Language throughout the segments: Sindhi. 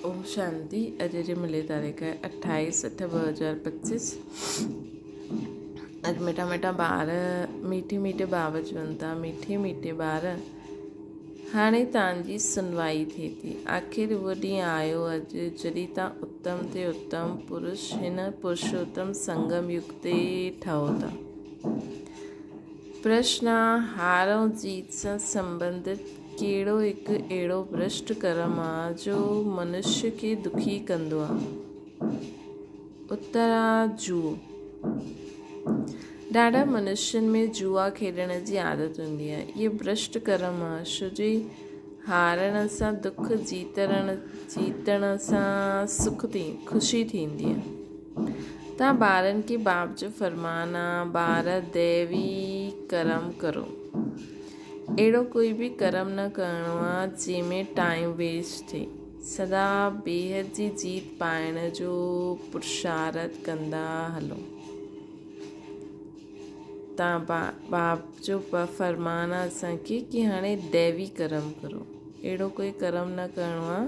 اوم شانتي اڄ جي ملي تاريخ آهي اٺاويس اٺ ٻه هزار پچيس اڄ مٺا مٺا ٻار ميٺي ميٺي باب چون ٿا ميٺي ميٺي ٻار هاڻي تان جي سنوائي ٿئي ٿي آخر اهو ڏينهن آيو اڄ جڏهن تان اتم تي اتم پرش هن پرشوتم سنگم يگ تي ٺهو ٿا پرشن، هار ۽ جيت سان سنٻنڌت ڪهڙو هڪ اهڙو ڀرشٽ ڪرم آ جو منشيء کي دکي ڪندو آ؟ اتر، جوئو. ڏاڍا منشين ۾ جوا کيڏڻ جي عادت هوندي آ. اهي ڀرشٽ ڪرم آ، ڇو جي هارڻ سان دک جيتڻ سان سک خوشي ٿيندي آ. تان ٻارن کي باپ جو فرمان آ، ٻار ديوي ڪرم ڪرو. اهڙو ڪوئي به ڪرم نه ڪرڻو آ، جنهن ۾ ٽائيم ويسٽ ٿئي. سدا بيحد جي جيت پائڻ جو پرشارٿ ڪندا هلو. تان باپ جو فرمان آ اسان کي ڪي هاڻي ديوي ڪرم ڪرو. اهڙو ڪوئي ڪرم نه ڪرڻو آ.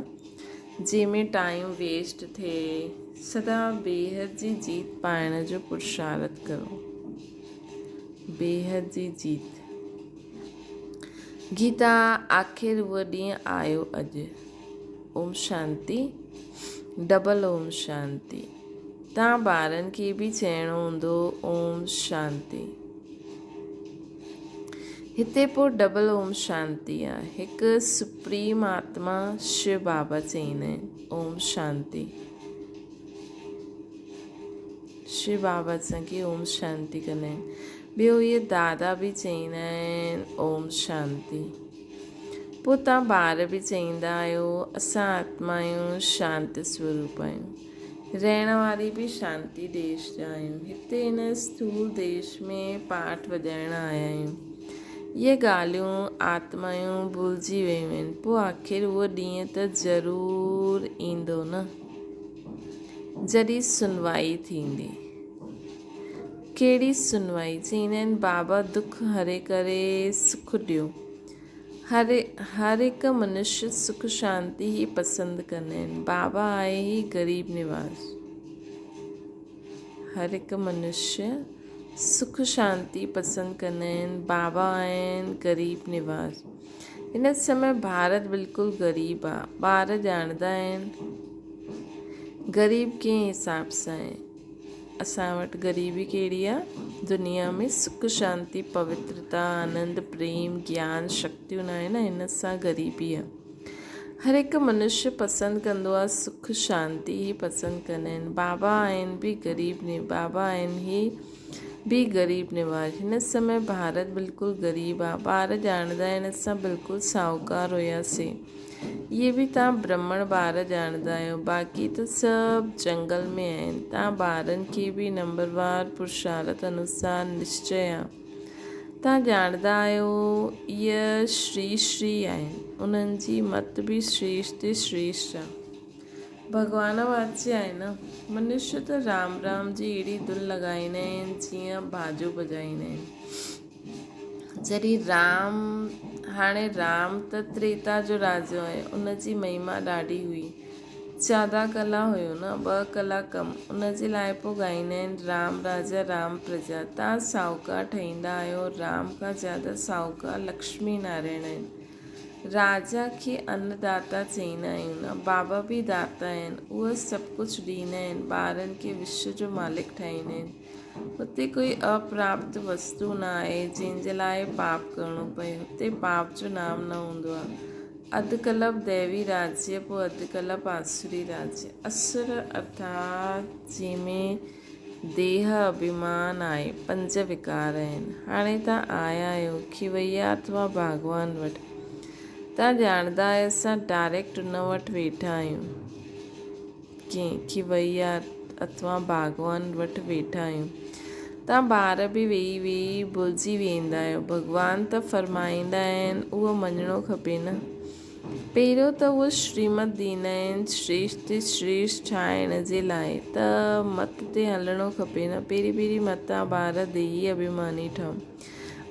جنهن ۾ ٽائيم ويسٽ ٿئي، سدا بيحد جي جيت پائڻ جو پرشارٿ ڪرو. بيحد جي جيت. گيتا، آخر اهو ڏينهن آيو اڄ. اوم شانتي، ڊبل اوم شانتي. توهان ٻارن کي به چئڻو هوندو اوم شانتي. هتي پوء ڊبل اوم شانتي آ. هڪ سپريم آتما شو بابا چئيندا آهن اوم شانتي. شو بابا اسان کي اوم شانتي ڪندا آهن. ٻيو اهي دادا به چئيندا آهن اوم شانتي. پوء توهان ٻار به چئيندا آهيو اسان آتما آهيون شانت سوروپ آهيون. رهڻ واري به شانتي ديش جا آهيون. هتي هن اسٿول ديش ۾ پاٺ وڄائڻ آيا آهيون. اهي ڳالهيون آتمائون ڀلجي ويون آهن. پوء آخر اهو ڏينهن ته ضرور ايندو نه، جڏهن سنوائي ٿيندي. ڪهڙي سنوائي؟ چئيندا آهن بابا دک هري ڪري سک ڏيو. هر هر هڪ منشي سک شانتي ئي پسند ڪندا آهن. بابا آهي ئي غريب نواز. هر هڪ منشي سک شانتي پسند ڪندا آهن. بابا آهن غريب نواز. هن سمي ڀارت بلڪل غريب آ. ٻار ڄاڻندا آهن غريب ڪنهن حساب سان آهي. اسان وٽ غريبي ڪهڙي آ؟ دنيا ۾ سک شانتي پوترتا آنند پريم گيان شڪتيون ناهي نه هن سان غريبي آ. هر هڪ منشي پسند ڪندو آ سک شانتي ئي پسند ڪندا آهن. بابا آهن به غريب بابا آهن هي به غريب نواز. هن سمي ڀارت بلڪل غريب آ. ٻار ڄاڻندا آهن اسان بلڪل ساهوڪار هياسين. اهي به توهان برهمڻ ٻار ڄاڻندا آهيو، باقي ته سڀ جنگل ۾ آهن. توهان ٻارن کي به نمبروار پرشارٿ انوسار نشچي آ. توهان ڄاڻندا آهيو اهي شري شري آهن، انهن جي مت به شريشٽ تي شريشٽ آ. ڀڳوان واچي آهي نه. منشي ته رام رام جي اهڙي ڌن لڳائيندا آهن جيئن باجو بجائيندا آهن. جڏهن رام، هاڻي رام ته تريتا جو راجو آهي، ان جي مهما ڏاڍي هئي. چودا ڪلا هيو نه، ٻه ڪلا ڪم، ان جي لاء پوء ڳائيندا آهن رام راجا رام پرجا. تان ساهوڪار ٺهيندا آهيو، رام کان زياده ساهوڪار لڪشمي نارائڻ آهن. راجا کي ان داتا چئيندا آهيون نه، بابا به داتا آهن، اهي سڀ ڪجهه ڏيندا آهن، ٻارن کي وشو جو مالڪ ٺاهيندا آهن. هتي ڪوئي اپراپت وستو نه آهي، جنهن جي لاء پاپ ڪرڻو پئي. هتي پاپ جو نام نه هوندو آهي. اڌ ڪلپ ديوي راجيه پوء اڌ ڪلپ آسوري راجيه. اسر ارٿات جنهن ۾ ديهه اڀيمان آهي، پنج وڪار آهن. هاڻي توهان آيا آهيو کيوئيا اٿوا ڀاڳوان وٽ. توهان ڄاڻندا آهيو اسان ڊائريڪٽ ان وٽ ويٺا آهيون. ڪنهن کي وئي آ اٿوا ڀاڳوان وٽ ويٺا آهيون. تان ٻار به ويهي ويهي ڀلجي ويندا آهيو. ڀڳوان ته فرمائيندا آهن اهو مڃڻو کپي نه. پهريون ته اهو شريمت ڏيندا آهن شريشٽ تي شريشٽ ٺاهڻ جي لاء ته مت تي هلڻو کپي نه. پهرين پهرين متان ٻار ديهي اڀيماني ٺهن.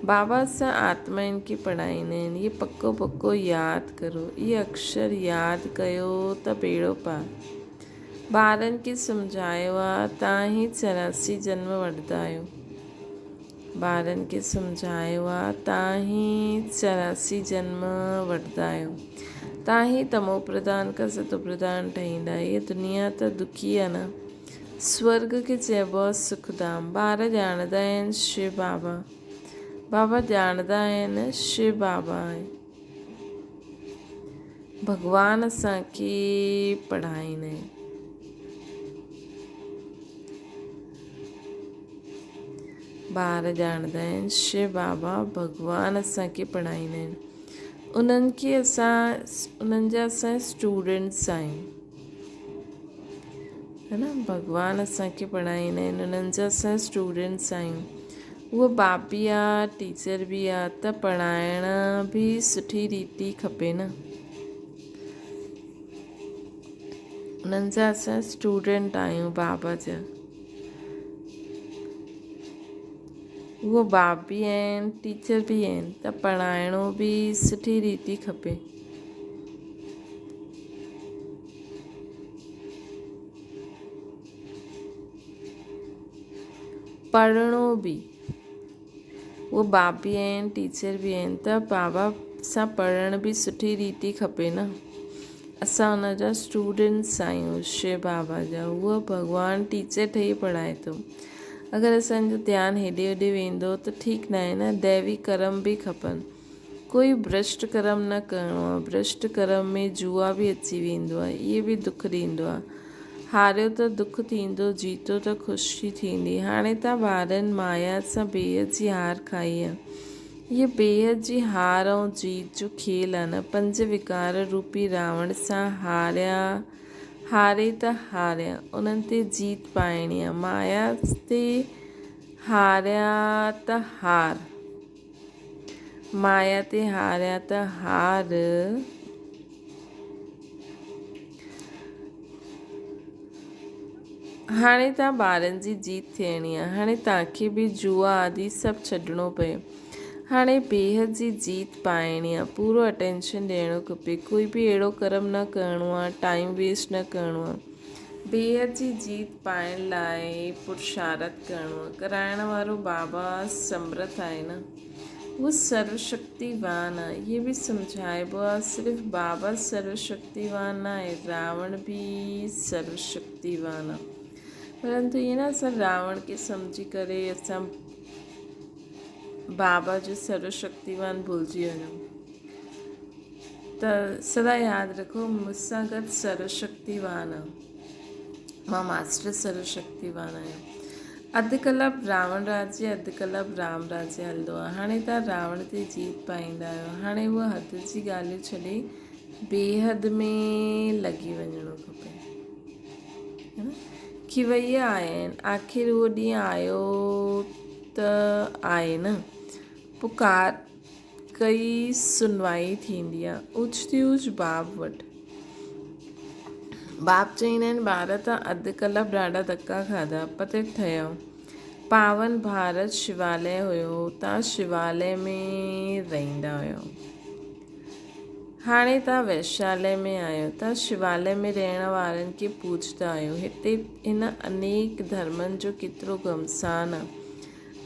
بابا اسان آتمائن کي پڙهائيندا آهن. هي پڪو پڪو ياد ڪرو. اهي اڪشر ياد ڪيو ته ٻيڙو پار. ٻارن کي سمجهايو آ تان هي 84 جنم وٺندا آهيو. ٻارن کي سمجهايو آ تان هي 84 جنم وٺندا آهيو. تان هي تمو پرڌان کان ستو پرڌان ٺهيندا. هيء دنيا ته دکي آ نه. سورڳ کي چئبو آ سک ڌام. ٻار ڄاڻندا آهن شو بابا. بابا ڄاڻندا آهن شو بابا آهي. ڀڳوان اسان کي پڙهائيندا آهن. ٻار ڄاڻندا آهن شو بابا ڀڳوان اسان کي پڙهائيندا آهن. انهن کي اسان انهن جا اسان اسٽوڊنٽس آهيون. ها نه ڀڳوان اسان کي پڙهائيندا آهن انهن جا اسان اسٽوڊنٽس آهيون اهو باپ به آ ٽيچر به آ ته پڙهائڻ به سٺي ريتي کپي نه انهن جا اسان اسٽوڊنٽ آهيون بابا جا اهو باپ به آهن ٽيچر به آهن ته پڙهائڻو به سٺي ريتي کپي. پڙهڻو به. اهو باپ به آهن ٽيچر به آهن ته بابا سان پڙهڻ به سٺي ريتي کپي نه. اسان ان جا اسٽوڊنٽس آهيون شو بابا جا. اهو ڀڳوان ٽيچر ٺهي پڙهائي ٿو. اگر اسان جو ڌيان هيڏي هوڏي ويندو ته ٺيڪ ناهي نه. ديوي ڪرم به کپن. ڪوئي ڀرشٽ ڪرم نه ڪرڻو آهي. ڀرشٽ ڪرم ۾ جوا به اچي ويندو آهي. اهي به دک ڏيندو آهي. هاريو ته دک ٿيندو، جيتو ته خوشي ٿيندي. هاڻي تان ٻارن مايا سان بيحد جي هار کائي آهي. اهي بيحد جي هار ۽ جيت جو کيل آهي نه. پنج وڪار روپي راوڻ سان هاريا، هاري ته هاريا. انهن تي جيت پائڻي آهي. مايا تي هاريا ته هار. مايا تي هاريا ته هار. هاڻي تان ٻارن جي جيت ٿيڻي آ. هاڻي تانکي به جوا آدي سڀ ڇڏڻو پيو. هاڻي بيحد جي جيت پائڻي آ. پورو اٽينشن ڏيڻو کپي. ڪوئي به اهڙو ڪرم نه ڪرڻو آ. ٽائيم ويسٽ نه ڪرڻو آ. بيحد جي جيت پائڻ لاء پرشارٿ ڪرڻو آ. ڪرائڻ وارو بابا سمرٿ آهي نه. هو سرو شڪتيوان آ. اهي به سمجهائبو آ صرف بابا سرو شڪتيوان نه آهي، راوڻ به سرو شڪتيوان آ. پرنتو ائين نه اسان راوڻ کي سمجهي ڪري اسان بابا جو سرو شڪتيوان ڀلجي وڃون. ته سدا ياد رکو مون سان گڏ سرو شڪتيوان آ. مان ماسٽر سرو شڪتيوان آهيان. اڌ ڪلپ راوڻ راجيه اڌ ڪلپ رام راجيه هلندو آ. هاڻي توهان راوڻ تي جيت پائيندا آهيو. هاڻي اهو حد جي ڳالهيون ڇڏي بيحد ۾ لڳي وڃڻو کپي. کيوئي آيا آهن. آخر اهو ڏينهن آيو ته آهي نه. پڪار ڪئي سنوائي ٿيندي آ. اوچتي اوچ باب وٽ. باب چئيندا آهن ٻار ته اڌ ڪلپ ڏاڍا ڌڪا کاڌا پتي ٺهيو. پاون ڀارت شواليه هيو تان شواليه ۾ رهندا هيو. هاڻي تان ويشاليه ۾ آهيو. تان شواليه ۾ رهڻ وارن کي پوڄندا آهيو. هتي هن انيڪ ڌرمن جو ڪيترو گهمسان آ.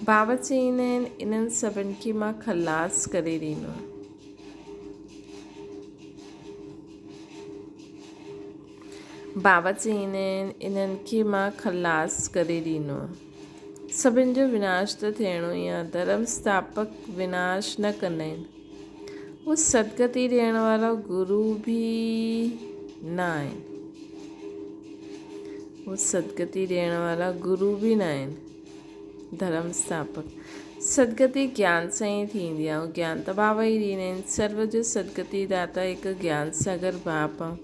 بابا چئيندا آهن، انهن سڀن کي مان خلاص ڪري ڏيندو آهيان. بابا چئيندا آهن، انهن کي مان خلاص ڪري ڏيندو آهيان. سڀن جو وناش ته ٿيڻو ئي آهي. ڌرم اسٿاپڪ وناش نه ڪندا آهن. هو سدگتي ڏيڻ وارا گرو به نه آهن. هو سدگتي ڏيڻ وارا گرو به نه آهن. ڌرم اسٿاپڪ. سدگتي گيان سان ئي ٿيندي آهي. گيان ته بابا ئي ڏيندا آهن. سرو جو سدگتي داتا هڪ گيان ساگر باپ آهي.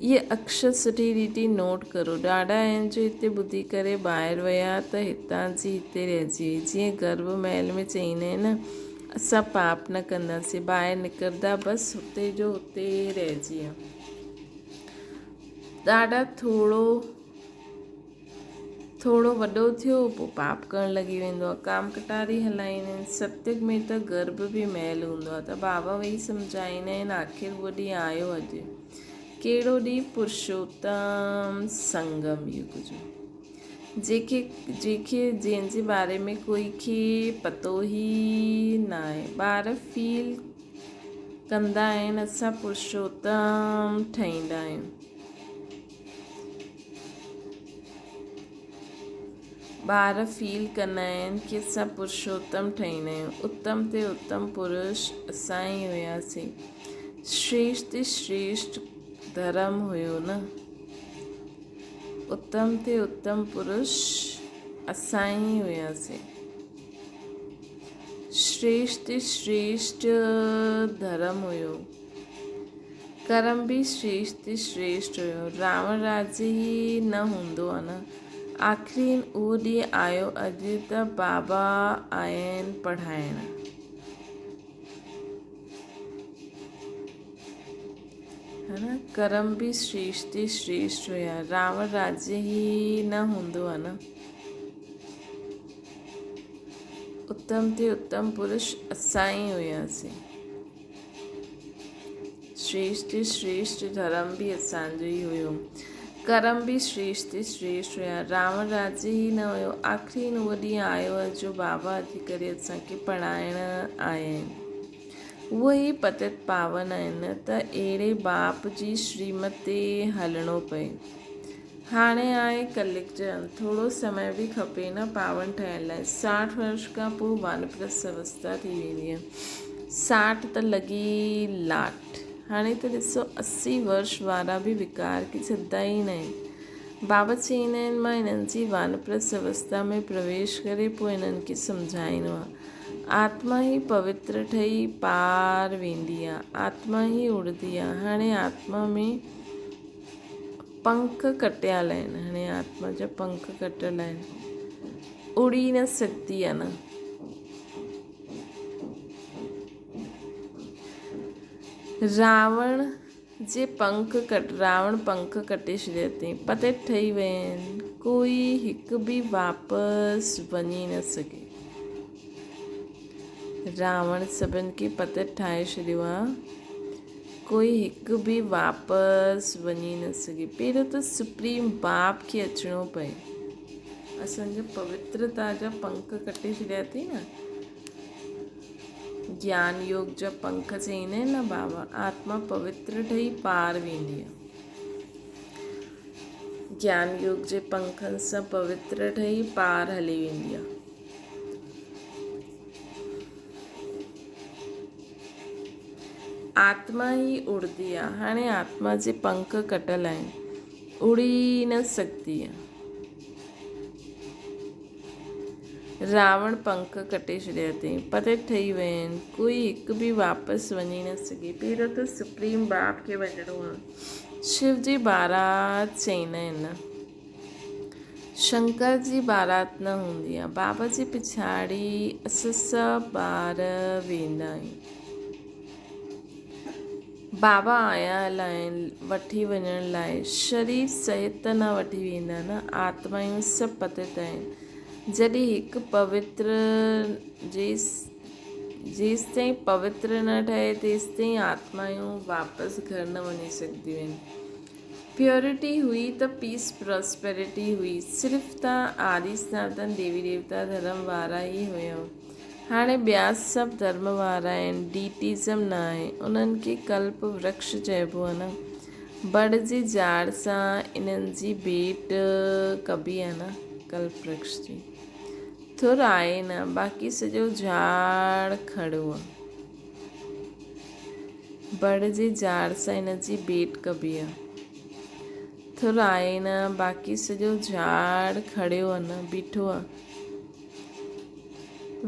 اهي اڪشر سٺي ريتي نوٽ ڪرو. ڏاڍا آهن جو هتي ٻڌي ڪري ٻاهر ويا ته هتان جي هتي رهجي وئي. جيئن گرڀ محل ۾ چئيندا آهن نه اسان پاپ نه ڪنداسين. ٻاهر نڪرندا بس هتي جو هتي رهجي ويا. ڏاڍا ٿورو. ٿورو وڏو ٿيو پوء پاپ ڪرڻ لڳي ويندو آهي. ڪام ڪٽاري هلائيندا آهن. ستيگ ۾ ته گرڀ به مئل هوندو آهي ته بابا ويهي سمجهائيندا آهن آخر اهو ڏينهن آيو اڄ. ڪهڙو ڏينهن؟ پرشوتم سنگم يگ جو. جيڪي جيڪي جنهن جي باري ۾ ڪوئي کي پتو ئي ناهي. ٻار فيل ڪندا آهن اسان پرشوتم ٺهيندا آهيون. ٻار فيل ڪندا آهن ڪي اسان پرشوتم ٺهيندا آهيون. اتم تي اتم پرش اسان ئي هياسين. شريشٽ تي شريشٽ ڌرم هيو نه. اتم تي اتم پرش اسان ئي هياسين. شريشٽ تي شريشٽ ڌرم هيو. ڪرم به شريشٽ تي شريشٽ هيو. راوڻ راڄ ئي نه هوندو ها نه. آخرين اهو ڏينهن آيو اڄ ته بابا آيا آهن پڙهائڻ. ها نه ڪرم به شريشٽ تي شريشٽ هيا. راوڻ راڄ ئي نه هوندو ها نه. اتم تي اتم پرش اسان ئي هياسين. شريشٽ تي شريشٽ ڌرم به اسان جو ئي هيو. ڪرم به شريشٽ تي شريشٽ هيا. راوڻ راڄ ئي نه هيو. آخرين اهو ڏينهن آيو آهي جو بابا اچي ڪري اسان کي پڙهائڻ آيا آهن. اهي ئي پتت پاون آهن ته اهڙي باپ جي شريمت تي هلڻو پئي. هاڻي آهي ڪلڪ جن. ٿورو سمي به کپي نه پاون ٺهڻ لاء. 60 ورش کان پوء وانپرسٿ اوسٿا ٿي ويندي آهي. 60 ته لڳي لاٽ. هاڻي ته ڏسو 80 ورش وارا به وڪار کي ڇڏدا ئي ناهن. بابا چئيندا آهن مان انهن جي وانپرسٿ اوسٿا ۾ پرويش ڪري پوء انهن کي سمجهائيندو آهيان. آتما ئي پوتر ٺهي پار ويندي آهي. آتما ئي اڙدي آهي. هاڻي آتما ۾ پنک ڪٽيل آهن. هاڻي آتما جا پنک ڪٽيل آهن. اڙي نه سگهندي آهي نه. راوڻ جي پنک ڪٽ راوڻ پنک ڪٽي ڇڏيا اٿئي. پتي ٺهي ويا آهن. ڪوئي هڪ به واپس وڃي نه سگهي. راوڻ سڀن کي پتي ٺاهي ڇڏيو آهي. ڪوئي هڪ به واپس وڃي نه سگهي. پهريون ته سپريم باپ کي اچڻو پئي. اسان جا پوترتا جا پنک ڪٽي ڇڏيا اٿئي نه. گيان يوگ جا پنک چئيندا آهن نه بابا. آتما پوتر ٺهي پار ويندي آهي. گيان يوگ جي پنکن سان پوتر ٺهي پار هلي ويندي آهي. آتما ئي اڙدي آ. هاڻي آتما جي پنک ڪٽل آهن. اڙي ئي نه سگهندي آ. راوڻ پنک ڪٽي ڇڏيا اٿئي. پري ٺهي ويا آهن. ڪوئي هڪ به واپس وڃي نه سگهي. پهريون ته سپريم باپ کي وڃڻو آ. شو جي بارات چئيندا آهن نه. شنڪر جي بارات نه هوندي آ. بابا جي پڇاڙي اسان سڀ ٻار ويندا آهيون. بابا آيا آهن وٺي وڃڻ لاء. شرير سهت ته نه وٺي ويندا نه. آتمائون سڀ پتت آهن. جڏهن هڪ پوتر جيستائين پوتر نه ٺهي تيستائين آتمائون واپس گهر نه وڃي سگهنديون آهن. پيورٽي هئي ته پيس پراسپيرٽي هئي. صرف تان آري سناتن ديوي ديوتا ڌرم وارا ئي هيون. هاڻي ٻيا سڀ ڌرم وارا آهن. ڊيٽيزم نه آهي. انهن کي ڪلپ ورڪش چئبو آهي نه. بڙ جي جاڙ سان انهن جي ڀيٽ ڪبي آهي نه ڪلپ ورڪش جي. ٿر آهي نه باقي سڄو جھاڙ کڙو آهي. بڙ جي جھاڙ سان ان جي ڀيٽ ڪبي آ. ٿر آهي نه، باقي سڄو جھاڙ کڙيو آ نه، بيٺو آ.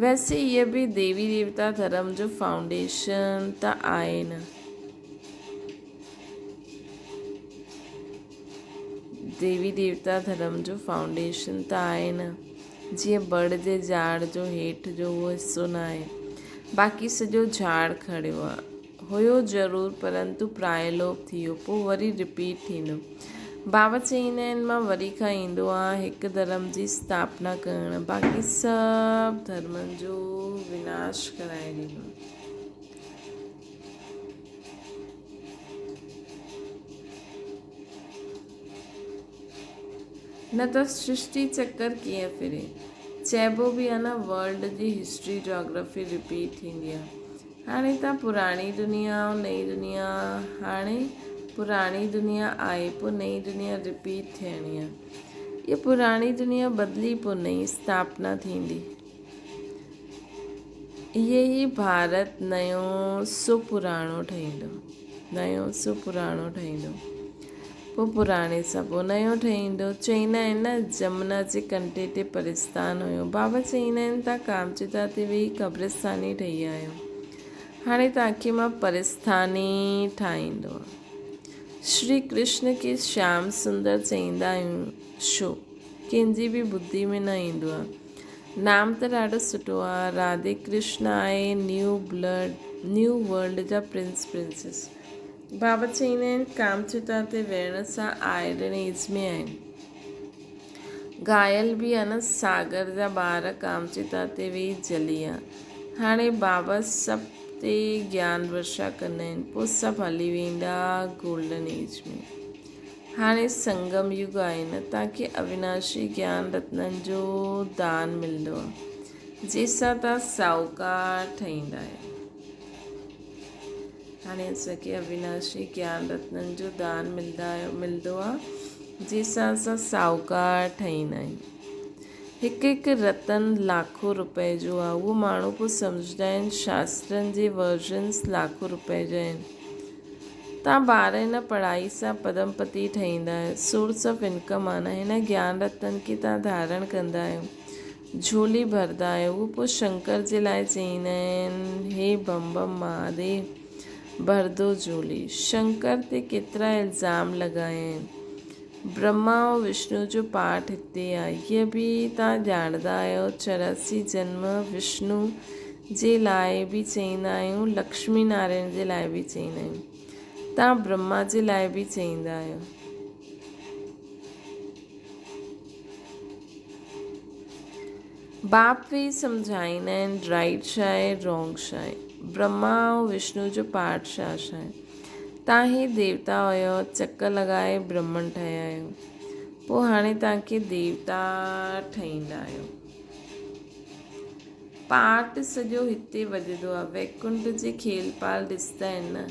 ويسي اهي به ديوي ديوتا ڌرم جو فائونڊيشن ته آهي نه. ديوي ديوتا ڌرم جو فائونڊيشن ته آهي نه. جيئن بڙ جي جھاڙ جو هيٺ جو اهو حصو نه آهي. باقي سڄو جھاڙ کڙيو آ. هيو ضرور پرنتو پرائلوپ ٿي ويو پوء وري رپيٽ ٿيندو. بابا چئيندا آهن مان وري کان ايندو آهيان هڪ ڌرم جي اسٿاپنا ڪرڻ باقي سڀ ڌرمن جو وناش ڪرائي ڏيندو. نه ته سرشٽي چڪر ڪيئن ڦري. چئبو به آ نه ورلڊ جي هسٽري جاگرافي رپيٽ ٿيندي آ. هاڻي تان پراڻي دنيا ۽ نئين دنيا هاڻي پراڻي دنيا آئي پو نئين دنيا رپيٽ ٿيڻي آ. اها پراڻي دنيا بدلي پو نئين اسٿاپنا ٿيندي. اهي ئي ڀارت نيو سو پراڻو ٺهيندو. نيو سو پراڻو ٺهيندو. پوء پراڻي سان پوء نيو ٺهيندو. چئيندا آهن نه جمنا جي ڪنٺي تي پرستان هيو. بابا چئيندا آهن تان ڪامچتا تي ويهي قبرستاني ٺهي آيا آهيو. هاڻي توهان کي مان پرستاني ٺاهيندو. شري ڪرشن کي شيام سندر چئيندا آهيون ڇو؟ ڪنهن جي به ٻڌي ۾ نه ايندو آهي. نام ته ڏاڍو سٺو آهي. راڌي ڪرشن آهي نيو بلڊ نيو ورلڊ جا پرنس پرنسيس. بابا چئيندا آهن ڪام چتا تي ويهڻ سان آئرن ايج ۾ آهن. گهايل به آ نه ساگر جا ٻار ڪام چتا تي ويهي جلي آ. هاڻي بابا سڀ تي گيان ورشا ڪندا آهن پوء سڀ هلي ويندا گولڊن ايج ۾. هاڻي سنگم يگ آهي نه تان کي اويناشي گيان رتنن جو دان ملندو آ جنهن سان تان ساهوڪار ٺهيندا آهيو. هاڻي اسان کي اويناشي گيان رتنن جو دان ملندو آ جنهن سان اسان ساهوڪار ٺهيندا آهيون. هڪ هڪ رتن لاکو روپئي جو آ اهو ماڻهو پوء سمجهندا آهن شاسترن جي ورجنس لاکو روپئي جا آهن. تان ٻار هن پڙهائي سان پدم پتي ٺهيندا آهيو. سورس آف انڪم آ نه هن گيان رتن کي تان ڌارڻ ڪندا آهيو. جهولي ڀردا آهيو. هو پوء شنڪر جي لاء چئيندا آهن، هي بم بم مهاديو، ڀردو جهولي. شنڪر تي ڪيترا الزام لڳايا آهن. برهما ۽ وشنو جو پاٺ هتي آهي. هيء به توهان ڄاڻندا آهيو. 84 جنم وشنو جي لاء به چئيندا آهيون، لڪشمي نارائڻ جي لاء به چئيندا آهيون. توهان برهما جي لاء به چئيندا آهيو. باپ ويهي سمجهائيندا آهن رائيٽ ڇا آهي رونگ ڇا آهي. برهما ۽ وشنو جو پارٽ ڇا ڇا آهي. تان هي ديوتا هيو چڪ لڳائي برهمڻ ٺهيا آهيو پوء هاڻي تان کي ديوتا ٺهيندا آهيو. پارٽ سڄو هتي وڄندو آهي. ويڪنٺ جي کيل پال ڏسندا آهن نه.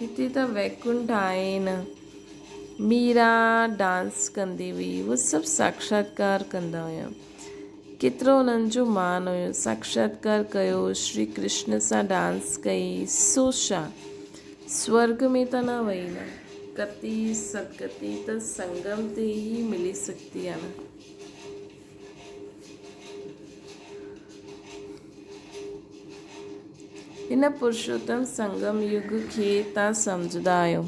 هتي ته ويڪنٺ آهي ئي نه. ميرا ڊانس ڪندي هئي. هو سڀ ساڪشاتڪار ڪندا هيا. ڪيترو انهن جو مان هيو. ساڪشاتڪار ڪيو، شري ڪرشن سان ڊانس ڪئي، سو ڇا؟ سورڳ ۾ ته نه وئي نه. گتي، سدگتي ته سنگم تي ئي ملي سگهندي آ نه. هن پرشوتم سنگم يگ کي تان سمجهندا آهيو.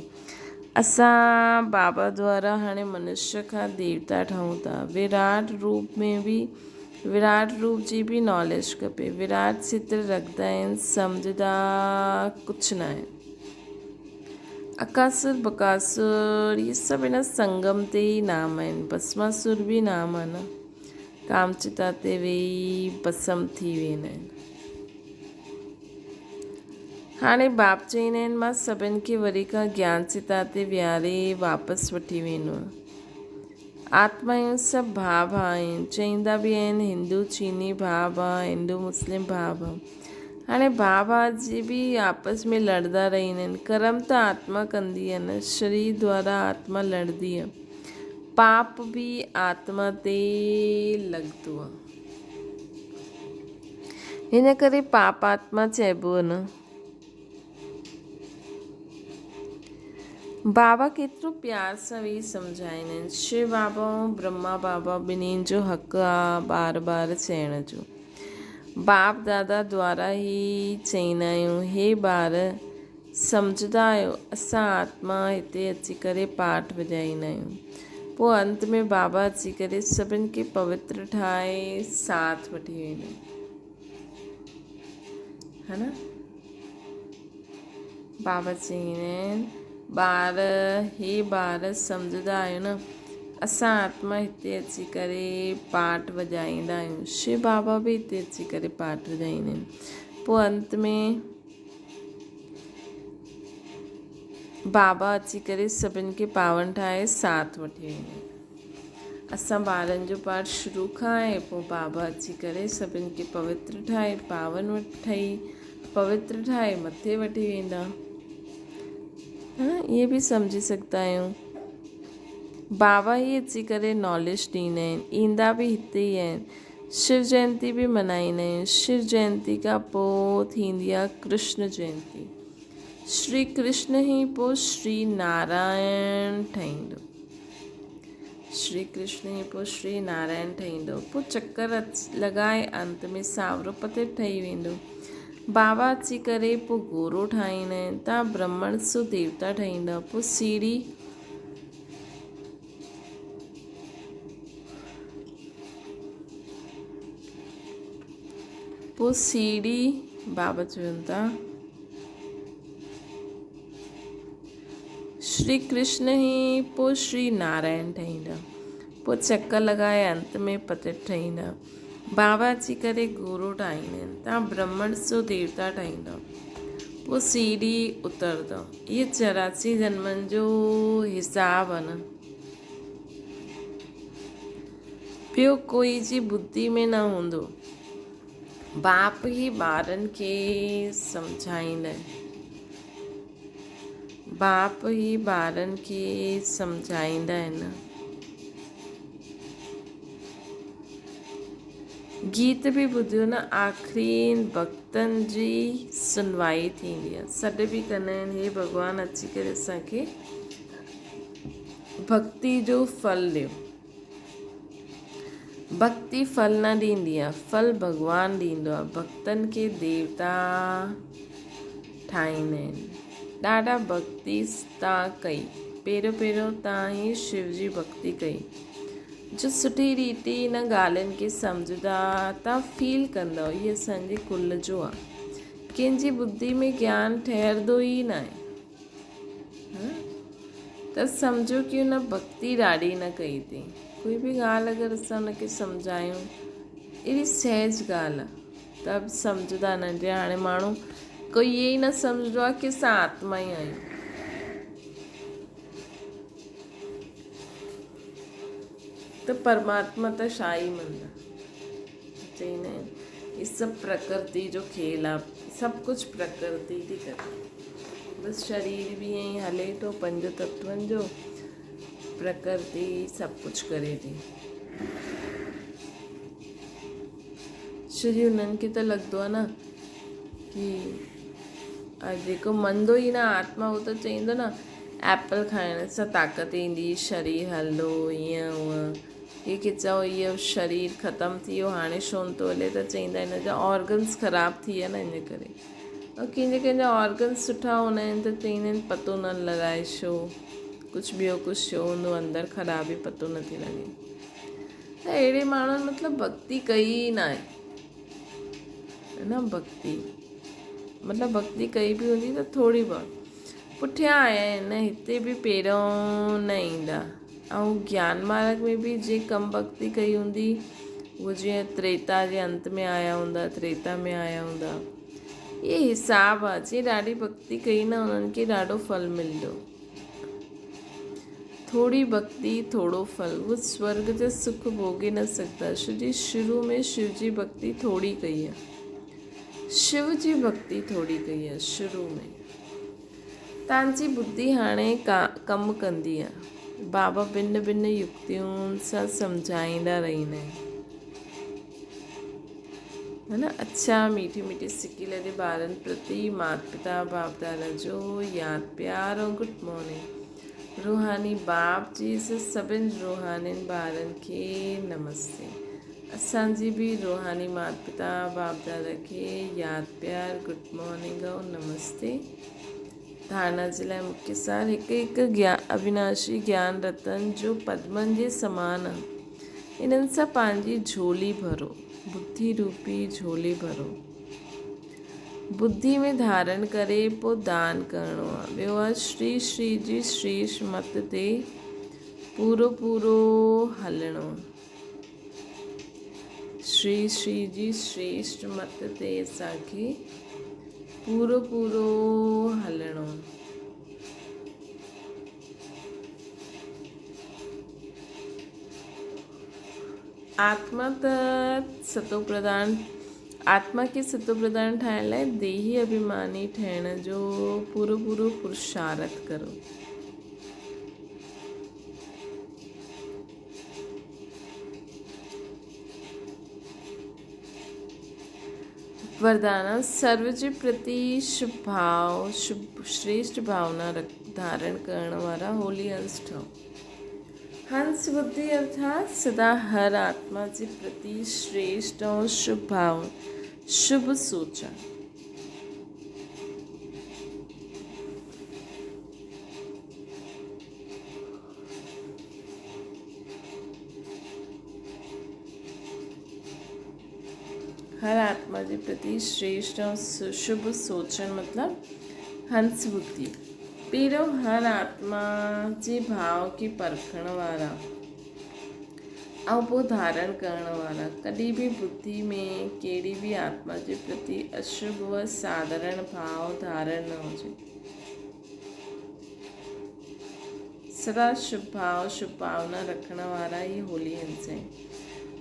اسان بابا دوارا هاڻي منشيه کان ديوتا ٺهون ٿا. وراٽ روپ ۾ به وراٽ روپ جي به ناليج کپي. وراٽ چتر رکندا آهن سمجهندا ڪجهه ناهن. اڪاسر بڪاسر اهي سڀ هن سنگم تي ئي نام آهن. ڀسماسر به نام آهي نه. ڪامچتا تي ويهي ڀسم ٿي ويندا آهن. هاڻي باپ چئيندا آهن مان سڀن کي وري کان گيان چتا تي ويهاري واپس وٺي ويندو آهيان. آتمائون سڀ ڀاء ڀاء آهن. چئيندا به آهن هندو چيني ڀاء ڀاء، هندو مسلم ڀاء ڀاء. هاڻي ڀاء ڀاء جي به آپس ۾ لڙندا رهندا آهن. ڪرم ته آتما ڪندي آهي نه، شرير دوارا آتما لڙندي آهي. پاپ به آتما تي لڳندو آهي. هن ڪري پاپ آتما چئبو نه. بابا ڪيترو پيار سان ويهي سمجهائيندا آهن. شو بابا ۽ برهما بابا ٻنهين جو حق آ بار بار چئڻ جو. باپ دادا دوارا هي چئيندا آهيون هي ٻار سمجهندا آهيو اسان آتما هتي اچي ڪري پاٺ وڄائيندا آهيون. پوء انت ۾ بابا اچي ڪري سڀن کي پوتر ٺاهي ساٿ وٺي ويندو ها نه. بابا چئيندا آهن ٻار، هي ٻار سمجهندا آهيو نه، اسان آتما هتي اچي ڪري پاٽ وڄائيندا آهيون. شو بابا به هتي اچي ڪري پاٽ وڄائيندا آهن. پوء انت ۾ بابا اچي ڪري سڀن کي پاون ٺاهي ساٿ وٺي ويندا آهن. اسان ٻارن جو پاٺ شروع کان آهي، پوء بابا اچي ڪري سڀن کي پوتر ٺاهي، پاون ٺهي، پوتر ٺاهي مٿي وٺي ويندا. ها ائين به سمجهي سگهندا آهيون. بابا ئي اچي ڪري ناليج ڏيندا آهن، ايندا به هتي ئي آهن. شو جينتي به ملهائيندا آهيون. شو جينتي کان پوء ٿيندي آهي ڪرشن جينتي. شري ڪرشن ئي پوء شري نارائڻ ٺهيندو. شري ڪرشن ئي پوء شري نارائڻ ٺهيندو. پوء چڪر لڳائي انت ۾ سانورو پتي ٺهي ويندو. بابا اچي ڪري پوء گورو ٺاهيندا آهن. تان برهمڻ سو ديوتا ٺهيندا. پوء سيڙهي پوء سيڙهي بابا چون ٿا. شري ڪرشن ئي پوء شري نارائڻ ٺهيندا. پوء چڪر لڳائي انت ۾ پتت ٺهيندا. بابا اچي ڪري گورو ٺاهيندا آهن. تان برهمڻ سو ديوتا ٺاهيندا. پوء سيڙهي اترندو. اهي 84 جنمن جو حساب آهي نه. ٻيو ڪوئي جي ٻڌي ۾ نه هوندو. باپ ئي ٻارن کي سمجهائيندا آهن. باپ ئي ٻارن کي سمجهائيندا آهن. گيت به ٻڌيو نه آخرين ڀڳتن جي سنوائي ٿيندي آهي. سڏ به ڪندا آهن هي ڀڳوان اچي ڪري اسان کي ڀڳتي جو ڦل ڏيو. ڀڳتي ڦل نه ڏيندي آ، ڦل ڀڳوان ڏيندو آ. ڀڳتن کي ديوتا ٺاهيندا آهن. ڏاڍا ڀڳتي تان ڪئي. پهريون پهريون تان ئي شو جي ڀڳتي ڪئي. جو سٺي ريتي ان ڳالهين کي سمجهندا تان فيل ڪندؤ هي اسان جي ڪل جو آ. ڪنهن جي ٻڌي ۾ گيان ٺهرندو ئي ناهي. ته سمجهو ڪي ان ڀڳتي ڏاڍي نه ڪئي اٿئي. ڪوئي به ڳالهه اگر اسان ان کي سمجهايون اهڙي سهج ڳالهه آهي ته به سمجهندا نه جي هاڻي ماڻهو ڪوئي ائين ئي نه سمجهندو آهي ڪي اسان آتما ئي آهيون. ته پرماتما ته ڇا ئي مڃندا. چئيندا آهن هي سڀ پرڪرتي جو کيل آ سڀ ڪجهه پرڪرتي ٿي ڪري بس شرير به ائين ئي هلي ٿو پنج تتون جو پرڪرتي سڀ ڪجهه ڪري ٿي شري انهن کي ته لڳندو آ نه ڪي جيڪو مندو ئي نه آتما هو ته چئيندو نه ايپل کائڻ سان طاقت ايندي شرير هلندو ائين هونئن ڪنهن کي چئو اهو شرير ختم ٿي ويو هاڻي ڇو نٿو هلي ته چئيندا هن جا آرگنس خراب ٿي ويا نه ان ڪري ۽ ڪنهن جا ڪنهن جا آرگنس سٺا هوندا آهن ته چئيندا آهن پتو نه لڳائي ڇو ڪجهه ٻيو ڪجهه ٿيو هوندو اندر خرابي پتو نٿي لڳي ته اهڙي ماڻهن مطلب ڀڳتي ڪئي ئي ناهي نه ڀڳتي مطلب ڀڳتي ڪئي به هوندي ته ٿوري بهت پٺيان آيا آهن هتي به پهريون نه ايندا ۽ گيان مارگ ۾ به جنهن ڪم ڀڳتي ڪئي هوندي اهو جيئن تريتا جي انت ۾ آيا هوندا تريتا ۾ آيا هوندا اهي حساب آ جنهن ڏاڍي ڀڳتي ڪئي نه انهن کي ڏاڍو ڦل ملندو ٿوري ڀڳتي ٿورو ڦل اهو سورگ جا سک ڀوڳي نه سگهندا ڇو جي شروع ۾ شو جي ڀڳتي ٿوري ڪئي آ شو جي ڀڳتي ٿوري ڪئي آ شروع ۾ تانجي ٻڌي هاڻي ڪم ڪندي آ. بابا ڀن ڀن يڪتين سان سمجهائيندا رهندا آهن. ها نه اڇا ميٺي ميٺي سڪي لڏي ٻارن پرتي مات پتا باپ دادا جو ياد پيار ۽ گڊ مارننگ روحاني باپ جي سڀن روحانين ٻارن کي نمستي. اسان جي به روحاني مات پتا باپ دادا کي ياد پيار گڊ مارننگ ۽ نمستي. ڌارڻا جي لاء مکيه سار هڪ هڪ اوناشي گيان رتن جو پدمن جي سمان انهن سان پنهنجي جهولي ڀرو، ٻڌي روپي جهولي ڀرو. ٻڌي ۾ ڌارڻ ڪري پوء دان ڪرڻو آهي. ٻيو آهي شري شري جي شريش مت تي پورو پورو هلڻو. شري شري جي شريشٽ مت تي اسان کي پورو پورو هلڻو. آتما ته ستو پرڌان آتما کي ستو پرڌان ٺاهڻ لاء ديهي اڀيماني ٺهڻ جو پورو پورو پرشارٿ ڪرو. وردانا، سرو جي پرتي شڀ ڀاو، شڀ شريشٽ ڀاونا ڌارڻ ڪرڻ وارا هولي هنس ٺهو. هنس ٻڌي ارٿات سدا هر آتما جي پرتي شريشٽ ۽ شڀ ڀاو، شڀ سوچڻ. هر آتما جي پرتي شريشٽ ۽ شڀ سوچڻ مطلب هنس ٻڌي. پهريون هر آتما جي ڀاو کي پرکڻ وارا ۽ پوء ڌارڻ ڪرڻ وارا. ڪڏهن به ٻڌي ۾ ڪهڙي به آتما جي پرتي اشڀ و ساڌارڻ ڀاو ڌارڻ نه هجي. سدا شڀ ڀاء شڀ ڀاونا رکڻ وارا ئي هولي هنس آهن.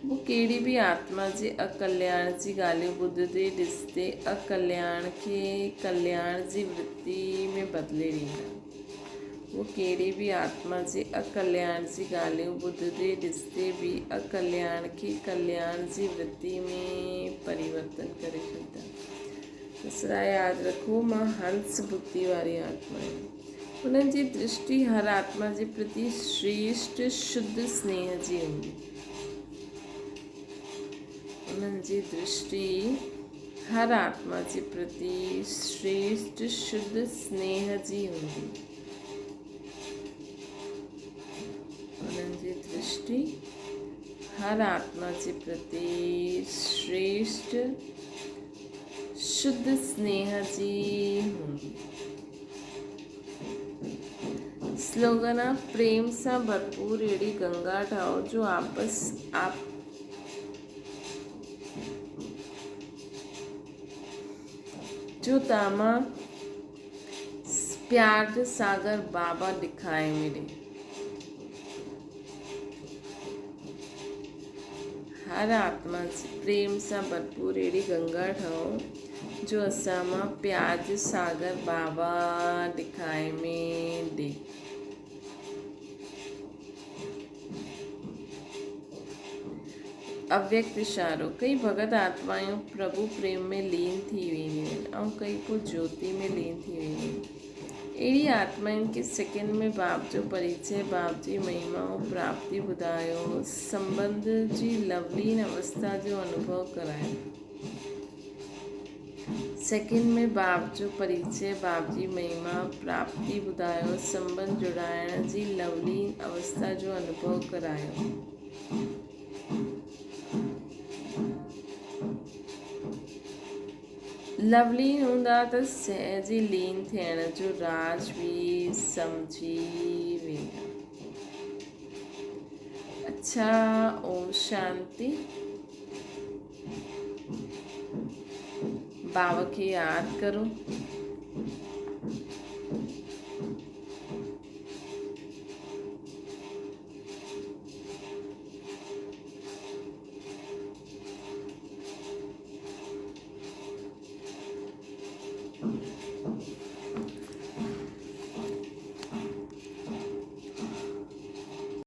هو ڪهڙي به آتما جي اڪلياڻ جي ڳالهيون ٻڌندي ڏسندي اڪلياڻ کي ڪلياڻ جي ورتي ۾ بدلي ڏيندا. هو ڪهڙي به آتما جي اڪلياڻ جي ڳالهيون ٻڌندي ڏسندي به اڪلياڻ کي ڪلياڻ جي ورتي ۾ پريورتن ڪري ڇڏيندا. سدا ياد رکو مان هنس ٻڌي واري آتما آهيان. انهن جي درشٽي هر آتما جي پرتي شريشٽ شڌ سنيهه جي هوندي. انهن جي درشٽي هر آتما جي پرتي شريشٽ شڌ سنيهه جي هوندي. انهن جي درشٽي هر آتما جي پرتي شريشٽ شڌ سنيهه جي هوندي. سلوگن آ پريم سان ڀرپور اهڙي گنگا ٺاهو جو آپس آپ جو تاما پيار جو ساگر بابا ڏکائي ملي. هر آتما پريم سان ڀرپور اهڙي گنگا ٺاهو جو اسان مان پيار جو ساگر بابا ڏکائي ۾ ڏي. اويڪت اشارو، ڪئي ڀڳت آتمائون پرڀو پريم ۾ لين ٿي وينديون آهن ۽ ڪئي پوء جوتي ۾ لين ٿي وينديون آهن. اهڙي آتمائن کي سيڪنڊ ۾ باپ جو پريچئه، باپ جي مهما ۽ پراپتي ٻڌايو، سنٻنڌ جي لولين اوسٿا جو انوڀو ڪرايو. سيڪنڊ ۾ باپ جو پريچئه، باپ جي مهما، پراپتي ٻڌايو، سنٻنڌ جڙائڻ جي لولين اوسٿا جو انوڀو ڪرايو. لولين هوندا ته سهه جي لين ٿيڻ جو راز به سمجهي ويندا. اڇا اوم شانتي. بابا کي ياد ڪرو.